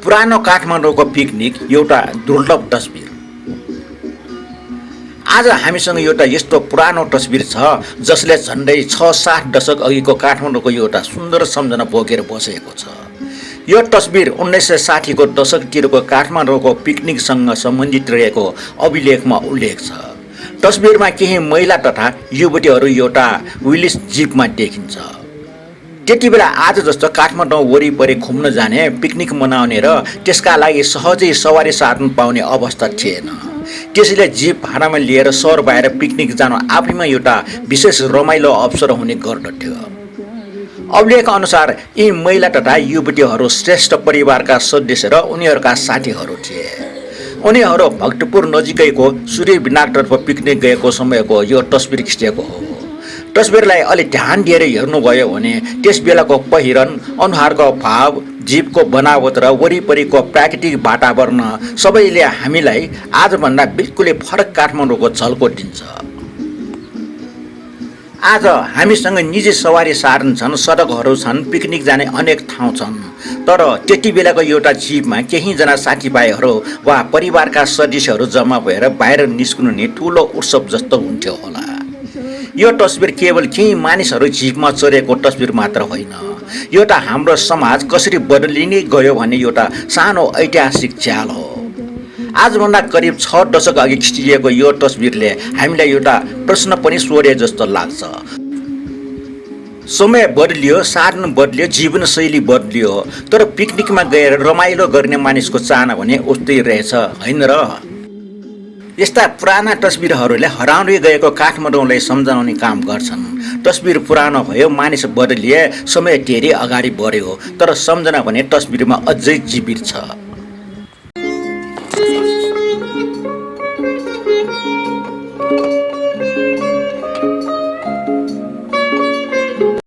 पुरानो काठमाडौँको पिकनिक एउटा दुर्लभ तस्बिर। आज हामीसँग एउटा यस्तो पुरानो तस्बिर छ जसले झन्डै 6-7 दशक अघिको काठमाडौँको एउटा सुन्दर सम्झना बोकेर बसेको छ। यो तस्बिर 1960 को दशकतिरको काठमाडौँको पिकनिकसँग सम्बन्धित रहेको अभिलेखमा उल्लेख छ। तस्बिरमा केही महिला तथा युवतीहरू एउटा विलिस जिपमा देखिन्छ। त्यति बेला आज जस्तो काठमाडौँ वरिपरि घुम्न जाने, पिकनिक मनाउने र त्यसका लागि सहजै सवारी साधन पाउने अवस्था थिएन। त्यसैले जिप भाडामा लिएर सहर बाहिर पिकनिक जानु आफैमा एउटा विशेष रमाइलो अवसर हुने गर्दथ्यो। अभिलेख अनुसार यी महिला तथा युवतीहरू श्रेष्ठ परिवारका सदस्य र उनीहरूका साथीहरू थिए। उनीहरू भक्तपुर नजिकैको सूर्य विनाकतर्फ पिकनिक गएको समयको यो तस्बिर खिचेको हो। तस्बिरलाई अलि ध्यान दिएर हेर्नुभयो भने त्यस बेलाको पहिरन, अनुहारको भाव, जीवको बनावट र वरिपरिको प्राकृतिक वातावरण सबैले हामीलाई आजभन्दा बिल्कुलै फरक काठमाडौँको झल्को दिन्छ। आज हामीसँग निजी सवारी साधन छन्, सडकहरू छन्, पिकनिक जाने अनेक ठाउँ छन्। तर त्यति बेलाको एउटा जीवमा केहीजना साथीभाइहरू वा परिवारका सदस्यहरू जम्मा भएर बाहिर निस्कनु नै ठुलो उत्सव जस्तो हुन्थ्यो होला। यो तस्बिर केवल केही मानिसहरू जीवमा चढेको तस्बिर मात्र होइन, यो त हाम्रो समाज कसरी बदलिने गयो भन्ने एउटा सानो ऐतिहासिक च्याल हो। आजभन्दा करिब 6 दशक अघि खिचिएको यो तस्बिरले हामीलाई एउटा प्रश्न पनि सोधे जस्तो लाग्छ। समय बदलियो, साधन बदलियो, जीवनशैली बदलियो, तर पिकनिकमा गएर रमाइलो गर्ने मानिसको चाहना भने उस्तै रहेछ, होइन र? यस्ता पुराना तस्बिरहरूले हराउँदै गएको काठमाडौँलाई सम्झाउने काम गर्छन्। तस्बिर पुरानो भयो, मानिस बदलिए, समय धेरै अगाडि बढ्यो, तर सम्झना भने तस्बिरमा अझै जीवित छ।